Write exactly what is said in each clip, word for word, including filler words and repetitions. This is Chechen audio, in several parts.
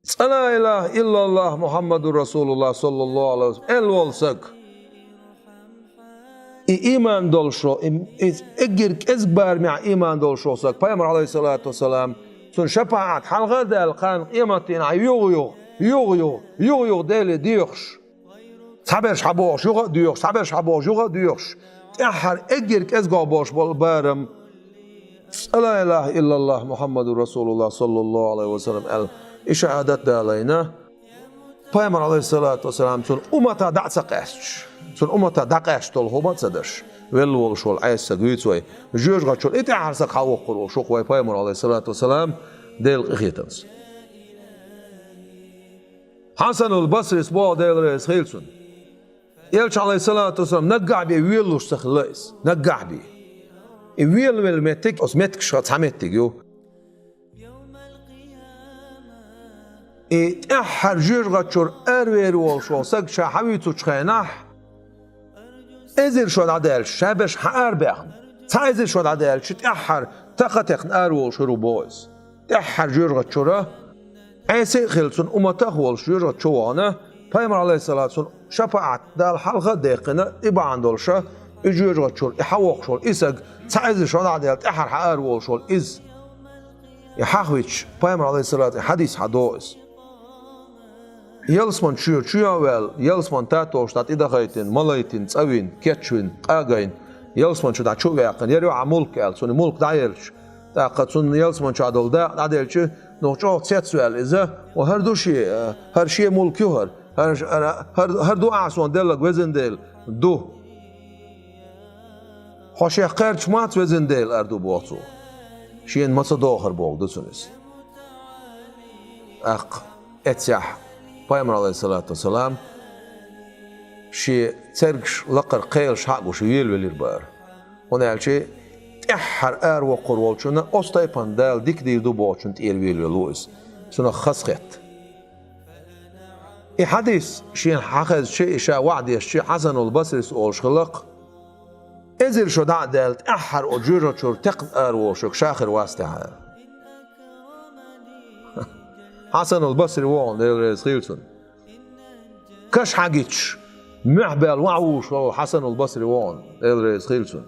«Цкъа ла илаха иллаллахӀ Мухьаммадур Расулуллахь саллаллахӀу Ӏалайхи ва саллам» аьлла волу саг. И ийман долуш, и, и эггара кӀезиг барамехь ийман долуш волу саг, пайхамар, Ӏалайхиссалату вассалам, цунна шапаӀат хьалха а даьлла, кхана къематдийнахь юха-юха, юха-юха, юха-юха Деле доьхуш. Цхьаберш хьабохуш, юха а доьхуш, цхьаберш хьабохуш, юха а доьхуш. ТӀаьххьара эггара кӀезиго болуш болу барам: «Цкъа ла илаха иллаллахӀ Мухьаммадур Расулуллахь саллаллахӀу Ӏалайхи ва саллам» аьлла, и шахӀадат далийна. Пайхамар, Ӏалайхиссалату вассалам, цуьнан умматах дӀа а ца къаьсташ, цуьнан умматах дӀакъаьсташ долу хӀума а ца даш, велла волуш волу Ӏеса саг вуьйцу вай. Жоьжахатчуьра и тӀаьххьара саг хьан воккхур волуш ву-кх вай пайхамар, Ӏалайхиссалату вассалам, Делан къинхетамца. Хьасанул Басрис боху, Дела реза хила цунна. Элча, Ӏалайхиссалату вассалам, наггахь бен велалуш ца хилла иза. Наггахь бен. И велавелла меттиг, оцу меттигашха цхьа меттиг ю. И тӀаьххьара жоьжахатчуьра аравер волуш волу саг ша хьан вуьйцучу хенахь, эзар шо дӀадаьлча, ша берш хьан арабаьхна. Цхьа эзар шо дӀадаьлча, тӀаьххьара тахха а техна араволуш хир ву боху иза. ТӀаьххьара жоьжахатчуьра Ӏеса а хилла, цуьнан умматах а волуш жоьжахатчу вахана, пайхамар, Ӏалайхиссалату, цунна шапаӀат Дала хьалха а даьккхина, и бахьана долуша, и жоьжахатчуьра и хьан воккхуш волу и саг, цхьа эзар шо дӀадаьлла, тӀаьххьара хьан араволуш волу иза. И хьахвича, пайхамар, Ӏалайхиссалату, хьадис хьадо иза. Ялсаман чуьра чу а ваьлла, ялсаман татолуш дӀа тӀедахайтина, малайтина, цӀа вина, кечвина, къагайна, ялсаман чу дӀа чу а ваьккхина, яра ю хьан мулк аьлла, цунна мулк дӀаелча, тӀаккха цунна ялсаман чохь долу дакъа дӀаделча, нух чӀогӀа цецваьлла иза: «О, хӀара ду шен, хӀара шен мулк ю хӀара, хӀара, хӀара, хӀара ду ахьа суна деллаг, везан Дела, ду». «Хьо шех кхерчаш мац, везан Дела?» — аьлла ду боху цо. Шена ма ца дохура боху ду цунна иза. ТӀаккха эццехь пайхамар, Ӏалайхиссалату вассалам, шен цергаш лакхара кхелаш хьа а гуш, велавелира бара. ХӀунда аьлча тӀаьххьара аравоккхур волчунна оцу тайпана Дала дика дийр ду бохучунна тӀера велавелла ву иза. Цунах хазахетта. И хьадис шена хьахезча, и ша ваӀда дешча, Хьасанул Басрис олуш хилла-кх: «Эзар шо дӀа а даьлла, тӀаьххьара оцу жоьжахатчуьра текхна араволуш верг ша хир вац техьа», — аьлла. Хьасанул Басри вогӀу, Дела реза хила цунна. Каш хьагичаш, муьхь баьлла ваьхьа вуш волу Хьасанул Басри вогӀу, Дела реза хила цунна.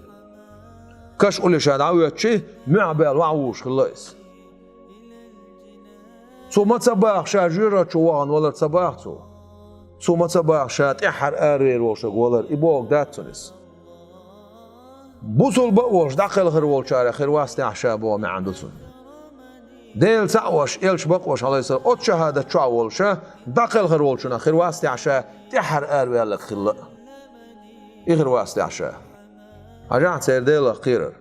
Каш улле ша дӀавоьдча, муьхь баьлла ваьхьа вуш хилла иза. Цо ма ца баха ша жоьжахатчу вахана валар, ца баха цо. Цо ма ца баха ша тӀаьххьара аравер волуш верг валар, и бохург дац цунна иза. Бусулба а волуш дӀакхелхар волчарех хир вац техьа ша боху маьӀна ду цунна. Дела цхьаъ волуш, элча бакъ волуш, Ӏалайхиссалам, оцу шахӀадат чохь а волуша, дӀакхелхар волчунах хир вац техьа ша тӀаьххьара араваьлларг хилла а. И хир вац техьа ша. Хьажахьа церан Делах кхерар.